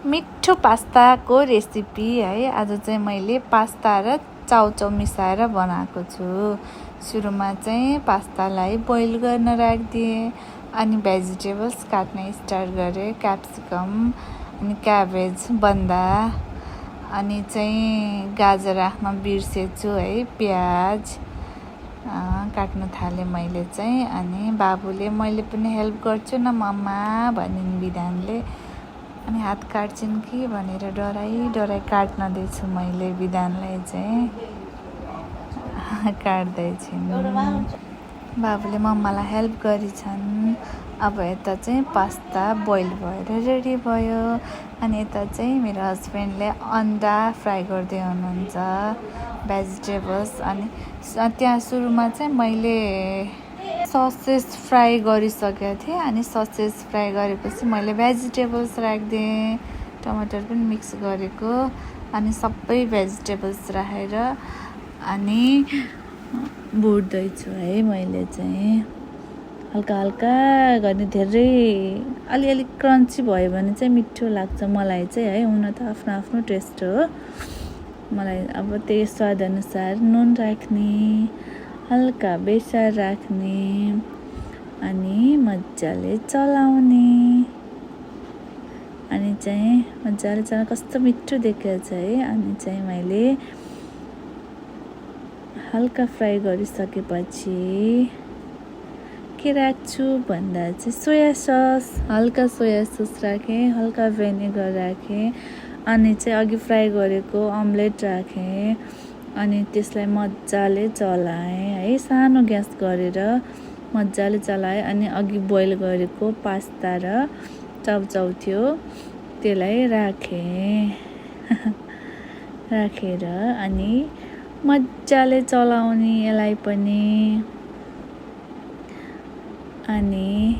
मिठो पास्ताको रेसिपी है। आज चाहिँ मैले पास्ता र चाउचाउ मिसाएर बनाएको छु। सुरुमा चाहिँ पास्तालाई बोइल गर्न राखिदिएँ, अनि भेजिटेबल्स काट्न स्टार्ट गरेँ। क्याप्सिकम अनि क्याबेज, बन्दा, अनि चाहिँ गाजर राख्न बिर्सेछु है। प्याज काट्न थालेँ मैले चाहिँ। अनि बाबुले मैले पनि हेल्प गर्छु न मम्मा भनिन् विधानले। अनि हात काट्छिन् कि भनेर डराइ काट्न दिन्छु मैले विधानलाई चाहिँ। काट्दैछिन्। बाबुले मम्मालाई हेल्प गरिछन्। अब यता चाहिँ पास्ता बोइल भएर रेडी भयो। अनि यता चाहिँ मेरो हस्बेन्डले अन्डा फ्राई गर्दै हुनुहुन्छ, भेजिटेबल्स। अनि त्यहाँ सुरुमा चाहिँ मैले ससेज फ्राई गरिसकेको थिएँ। अनि ससेज फ्राई गरेपछि मैले भेजिटेबल्स राखिदिएँ, टमाटर पनि मिक्स गरेको। अनि सबै भेजिटेबल्स राखेर अनि भुट्दैछु है। मैले चाहिँ हल्का हल्का गर्ने, धेरै अलिअलि क्रन्ची भयो भने चाहिँ मिठो लाग्छ मलाई चाहिँ है। हुन त आफ्नो आफ्नो टेस्ट हो। मलाई अब त्यही स्वादअनुसार नुन राख्ने, हल्का बेसार राख्ने, अनि मजाले चलाउने। अनि चाहिँ मजाले चलाउने, कस्तो मिठो देखिन्छ है। अनि चाहिँ मैले हल्का फ्राई गरिसकेपछि के राख्छु भन्दा चाहिँ सोया सस, हल्का सोया सस राखेँ, हल्का भेनिगर राखेँ। अनि चाहिँ अघि फ्राई गरेको अमलेट राखेँ। अनि त्यसलाई मजाले चलाएँ है, सानो ग्यास गरेर मजाले चलाएँ। अनि अघि बोइल गरेको पास्ता र चाउचाउ थियो त्यसलाई राखेँ। राखेर अनि मजाले चलाउने यसलाई पनि। अनि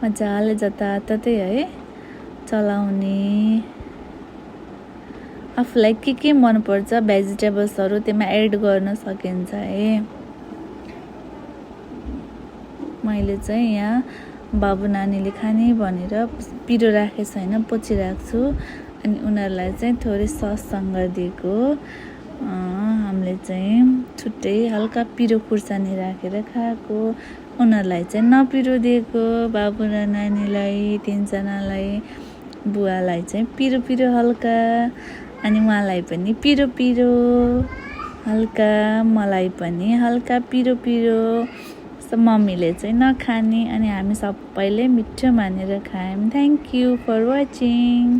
मजाले जताततै है चलाउने। आफूलाई के मनपर्छ भेजिटेबल्सहरू त्यसमा एड गर्न सकिन्छ है। मैले चाहिँ यहाँ बाबु नानीले खाने भनेर पिरो राखेको छैन, पोछिराख्छु। अनि उनीहरूलाई चाहिँ थोरै सससँग दिएको। हामीले चाहिँ छुट्टै हल्का पिरो खुर्सानी राखेर खाएको। उनीहरूलाई चाहिँ नपिरो दिएको, बाबु र नानीलाई, तिनजनालाई। बुवालाई चाहिँ पिरो पिरो हल्का, अनि उहाँलाई पनि पिरो पिरो हल्का, मलाई पनि हल्का पिरो पिरो। मम्मीले चाहिँ नखाने, अनि हामी सबैले मिठो मानेर खायौँ। Thank you for watching.